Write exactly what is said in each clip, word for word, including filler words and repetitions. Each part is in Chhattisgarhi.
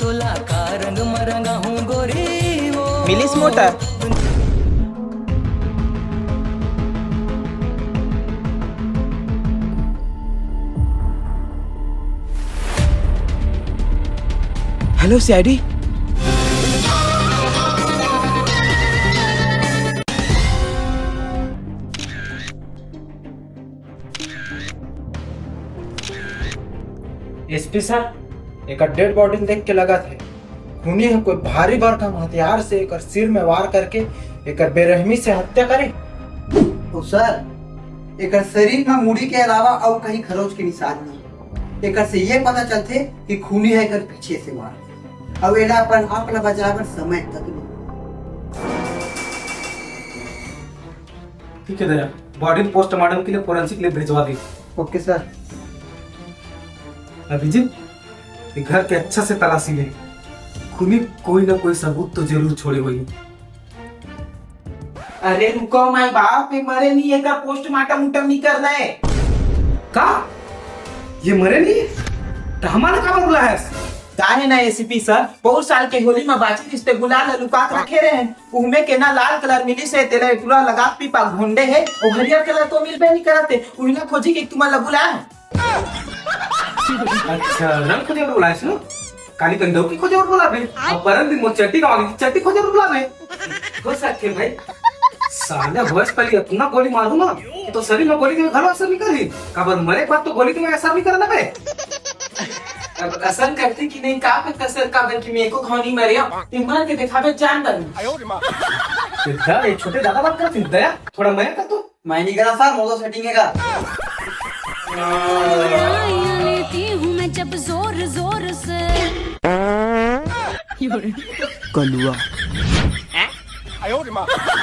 तोला का रंग म रंगाहूं गोरी वो। मिलिस मोटा। Hello CID. एसपी सर, एकर डेड बॉडी देख के लगत हे खूनी ह कोई भारी भरकम हथियार से एकर सिर में वार करके एकर बेरहमी से हत्या करे। अउ सर, एकर शरीर में मुड़ी के अलावा अउ कहीं खरोच के निशान नहीं। एकर से ये पता चलथे कि खूनी ह एकर पीछे से वार, अउ एला अपन आप ला बचाए बर समय तक नहीं। ठीक है दया, बॉडी पोस्टमार्टम के लिए फोरेंसिक लैब भिजवा दे। ओके सर। अभिजीत, ये घर के अच्छा से तलाशी ले, खूनी कोई ना कोई सबूत तो जरूर छोड़े होही। अरे रुको माई बाप, ये मरे नहीं, एकर पोस्टमार्टम उटम नहीं करना है। का? ये मरे नहीं? तो हमारा का बुलाया है? का है ना एसीपी सर, बहुत साल के होली में बाची रिश्ते गुलाल लुका के रखे रहे हैं। उहमे के ना लाल कलर मिलिस हे, तेला टूरा लगा पीपा घोंडे हे, अउ हरियर कलर तो मिलबे नहीं करत हे, उहिला खोजी के तुमन ला बुलाए हे। अच्छा, रंग खोजे बर बुलाए हे ना? काली कंदौकी खोजे बर बुलाबे, अउ परन दिन मोर चड्डी गवा गे, चड्डी खोजे बर बुलाबे। हो सकथे भाई, साले होय से पहले अतना गोली मारहूं ना कि तोर शरीर में गोली के घलो असर नहीं करही। काबर मरे के बाद तो गोली के असर नहीं करना बे। अब असन करथे कि नहीं का पता सर, काबर कि मैं एको घाव नहीं मरे हूं। ते मर के देखाबे जान डालूं। सिद्धा, ये छोटे दादा बात करत हे, दया, थोड़ा मया कर तू। मैं नहीं करा सर, मोर तो सेटिंग हे का। लेती हूँ मैं जब जोर जोर से। कलुआ।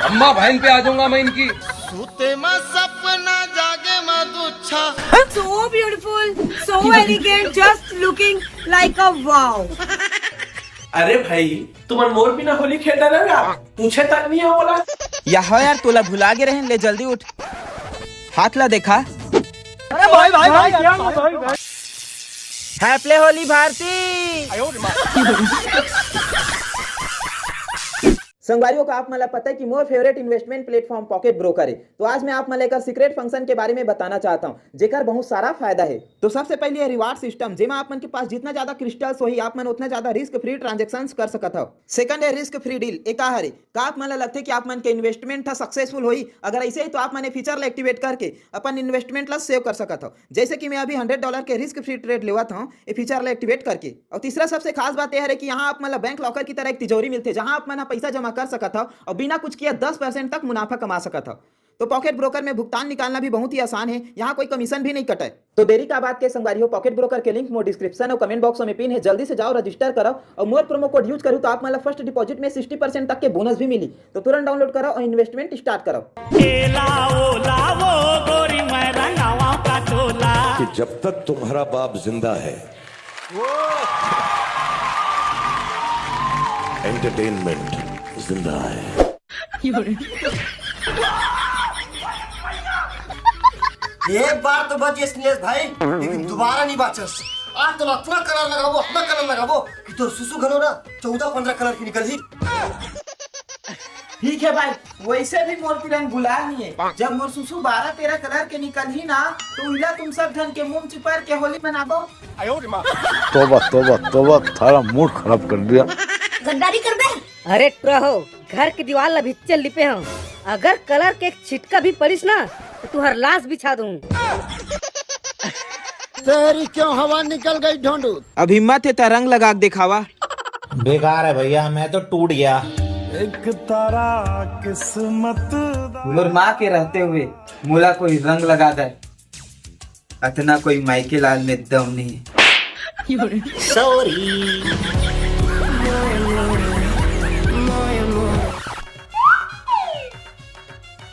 अम्मा बहन पे आ जाऊंगा मैं इनकी। सूते मा सपना, जागे मा दुच्छा। So beautiful, so elegant, just looking like a wow. अरे भाई, तुमन मोर बिना होली खेल डारे का? पूछे तक नहीं हो बोला। या हो यार, तोला भुला गे रहेन, ले जल्दी उठ, हाथ ला देखा। अरे भाई, भाई, भाई, भाई, भाई, भाई। Happy होली भारती। संगवारियों का आप मन ला पता है कि मोर favourite investment platform pocket broker है। तो आज मैं आप मन ला एकर सीक्रेट फंक्शन के बारे में बताना चाहता हूँ, जेकर बहुत सारा फायदा है। तो सबसे पहले ये रिवार्ड सिस्टम, जेमा आप मन के पास जितना ज्यादा क्रिस्टल्स होही, आप मन उतना ज्यादा रिस्क फ्री ट्रांजैक्शंस कर सकत हव। सेकंड है रिस्क फ्री डील। ए का हरे? का आप मन ला लगथे कि आप मन के इन्वेस्टमेंट ह सक्सेसफुल होही? अगर ऐसे ही तो आप मन ए फीचर ला एक्टिवेट करके अपन इन्वेस्टमेंट ला सेव कर सकत हव। जैसे कि मैं अभी हंड्रेड डॉलर के रिस्क फ्री ट्रेड लेवत हूँ, ए फीचर ला एक्टिवेट करके। और तीसरा सबसे खास बात यह है कि यहाँ आप मन ला बैंक लॉकर की तरह एक तिजोरी मिलथे, जहाँ आप मन ह पैसा जमा कर सकत हव और बिना कुछ किए दस परसेंट तक मुनाफा कमा सकत हव। तो पॉकेट ब्रोकर में भुगतान निकालना भी बहुत ही आसान है, यहाँ कोई कमीशन भी नहीं कटे। तो देरी का बात के संगवारी हो, पॉकेट ब्रोकर के लिंक मोर डिस्क्रिप्शन और कमेंट बॉक्स में पिन है, जल्दी से जाओ रजिस्टर करो और मोर प्रोमो कोड यूज करो तो आप मन ला फर्स्ट डिपॉजिट में सिक्सटी परसेंट तक के बोनस भी मिली। तो तुरंत डाउनलोड करो और इन्वेस्टमेंट स्टार्ट करो। एला ओला वो गोरी मैं रंगावा का चोला। कि जब तक तुम्हारा बाप जिंदा है, एंटरटेनमेंट जिंदा है। एक बार तो बच गेस नीलेश भाई, लेकिन दोबारा नहीं बाचस। आज तो अतना कलर लगाबो, अतना कलर लगाबो कि तोर सुसु घलो ना चौदह पंद्रह कलर के निकलही। ठीक है भाई, वैसे भी मोर तिरंग गुलाल नहीं है। जब मोर सुसु बारह तेरह कलर के निकलही ना, तो उहिला तुम सब झन के मुंह चिपर के होली मनाबो। तोबा, तोबा, तोबा, थारा मूड खराब कर दिया। गद्दारी करबे? अरे टुरा हो, घर के दीवार ला भिच्चर लिपे हूँ, अगर कलर के एक छिटका भी पड़िस ना, तो तुहर लाश बिछा दूँ। तेरी क्यों हवा निकल गई ढोंडू? अब हिम्मत है त रंग लगा के दिखावा। बेकार है भैया, मैं तो टूट गया। एक तारा किस्मत दा। मोर माँ के रहते हुए मोला कोई रंग लगा दे, अतना कोई माइके लाल में दम नहीं। सॉरी।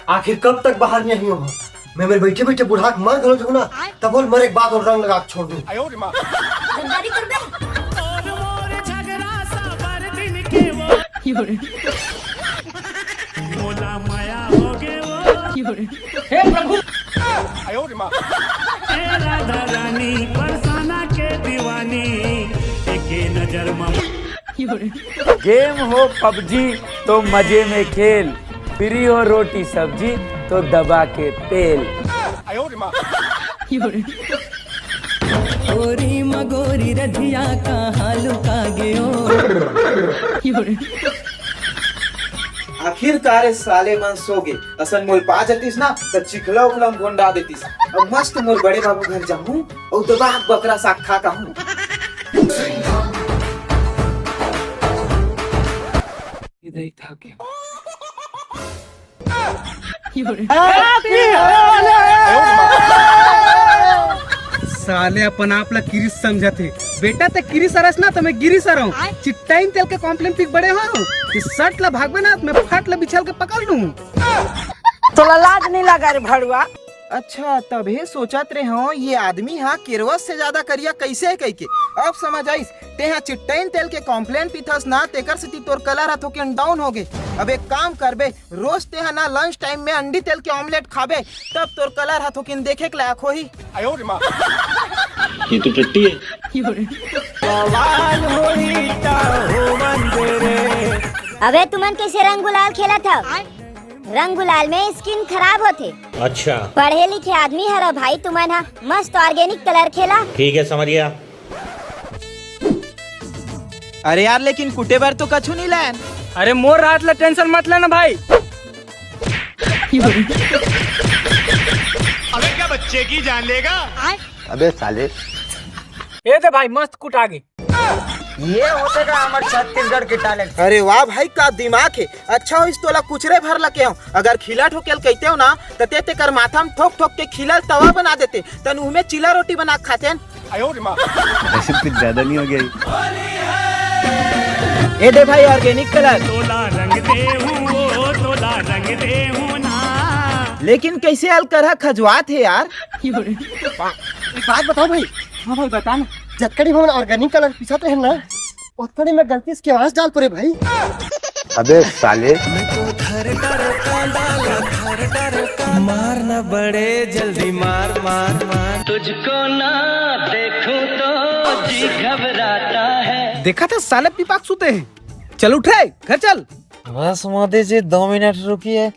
आखिर कब तक बाहर नहीं आई हो? मैं मेरे बैठे बैठे बुढ़ा के मर घलो जाऊं ना, तब बोल मरे के बाद और रंग लगा के छोड़ दूं। गद्दारी करबे? मोला माया हो गे वो। हे प्रभु। ए राधा रानी, बरसाना के दीवानी, एके नजर में गेम हो पबजी तो मजे में खेल, फ्री हो रोटी सब्जी तो दबा के पेल। ओरी मगोरी रधिया कहाँ लुका गयो। आखिरकार ए साले मन सो गे। असन मोल पा जतिस ना, त चिखला उखला म गोंडा देतिस। अब मस्त मोर बड़े बाबू घर जाहूं अउ दबा बकरा साग खा कहूं। साले अपन आप ला किरिस समझत हे। बेटा, ते किरिस हरस ना, त मैं गिरिस हरंव। चिट्टाइन तेल के कॉम्प्लेन पी के बड़े हों। ते सट ला भागबे ना, त मैं फट ला बिछल के पकड़ लूं। तोला लाज नहीं लगा रे भड़ुआ? अच्छा, तभे सोचत रहे हों, ये आदमी हा केरवस से ज्यादा करिया कैसे है कहिके। अब समझ आइस, ते हा चिट्टाइन तेल के कॉम्प्लेन पीथस ना, तेकर सेती तोर कलर हा थोकिन डाउन हो गे। अब एक काम करबे, रोज ते हा ना लंच टाइम में अंडी तेल के ऑमलेट खाबे, तब तोर कलर हा थोकिन देखे के लायक होही। ये तो टट्टी है। अबे तुमन कैसे रंग गुलाल खेलत हव? रंग गुलाल में स्किन खराब होथे। अच्छा। पढ़े लिखे आदमी हरव भाई तुमन ह, मस्त ऑर्गेनिक कलर खेला। ठीक है समझ गया। अरे यार, लेकिन कुटे बर तो कछु नहीं लायन। अरे मोर रात ला टेंशन मत लेना भाई। अबे क्या बच्चे की जान लेगा? अबे साले। ए दे भाई, मस्त कुटा गे। ये होथे का हमर छत्तीसगढ़ के टैलेंट। अरे वाह भाई, का दिमाग हे। अच्छा होइस तोला कुचरे भर लके हूँ, अगर खिला ठोकेल कहते हो ना, त ते तेकर माथा में ठोक ठोक के खिला तवा बना देते, तन उहमे चीला रोटी बना के खाते। ऐसे कुछ ज्यादा नहीं हो गया? ए दे भाई, ऑर्गेनिक कलर। तोला रंग दे हूँ, ओ तोला रंग दे हूँ ना। लेकिन कैसे अलकरहा खजवात हे यार। एक बात बताओ भाई। हाँ भाई, बता ना। जतकड़ी हमन ऑर्गेनिक कलर पिसत रहे ना, ओतकड़ी में गलती से केवास डाल परे भाई। अबे साले। मार ना बड़े, जल्दी मार, मार, मार। तुझको ना देखूं तो जी घबराता है। देखा था साले पीपाक सुते हैं। चल उठ रे, घर चल। बस मोदी जी, दो मिनट रुकिए,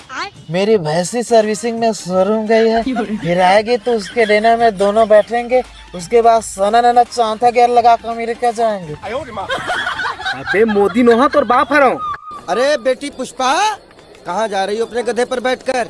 मेरी भैंसी सर्विसिंग में शोरूम गई है, फिर आएगी तो उसके डिनर में दोनों बैठेंगे, उसके बाद सना नना चौथा गियर लगा के अमेरिका जाएंगे। अबे मोदी नोहा तोर बाप हरव। अरे बेटी पुष्पा, कहाँ जा रही हो अपने गधे पर बैठकर?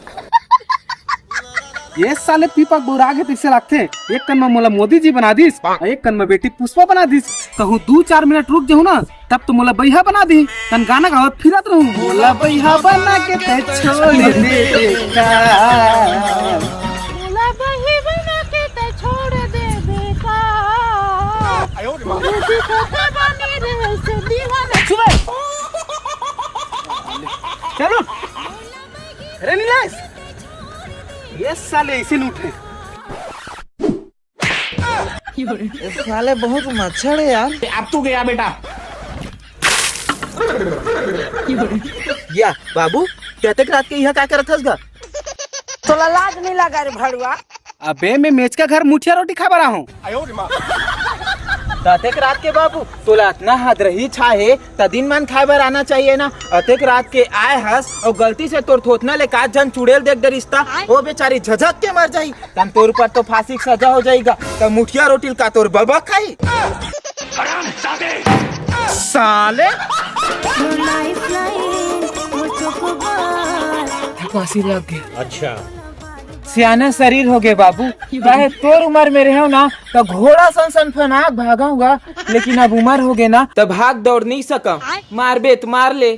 ये साले पीपा बौरा के तइसे लागथे। एक कन म मोला मोदी जी बना दिस, अउ एक कन म बेटी पुष्पा बना दिस। कहूँ दू चार मिनट रुक जाहूँ ना, तब तो मोला बइहा बना दी। तन गाना गावत फिरत रहूँ, मोला बइहा बना के तै छोड़ देबे का। मोला बइहा बना के तै छोड़ देबे का। मोदी को बानी रे से दीवाना। सुबह। चलो। अरे नीलेश, ये साले ऐसे नहीं उठे। ये साले बहुत मच्छर है यार। अब तू गया बेटा। या बाबू, ते अतेक रात के इहाँ का करत हस गा? तोला लाज नहीं लगा रे भड़ुआ? अबे मैं मेचका घर मुठिया रोटी खाए बर आहूँ। त अतेक रात के बाबू, तोला अतना हदरही छा हे, त दिन मान खाए बर आना चाहिए ना। अतेक रात के आए हस अउ गलती से तोर थोथना ले का झन चुड़ैल देख डरिस त, वो बेचारी झझक के मर जाही। तन तोर ऊपर तो फांसी के सजा हो जाही गा, त मुठिया रोटी ल का तोर बबा खाही? साले। फांसी लग गया। अच्छा। सियाना शरीर हो गए बाबू, चाहे तोर उम्र में रहे ना, त घोड़ा सन सन फनाक भागा होगा, लेकिन अब उम्र हो गए ना, त भाग दौड़ नहीं सका। मार बे त मार ले।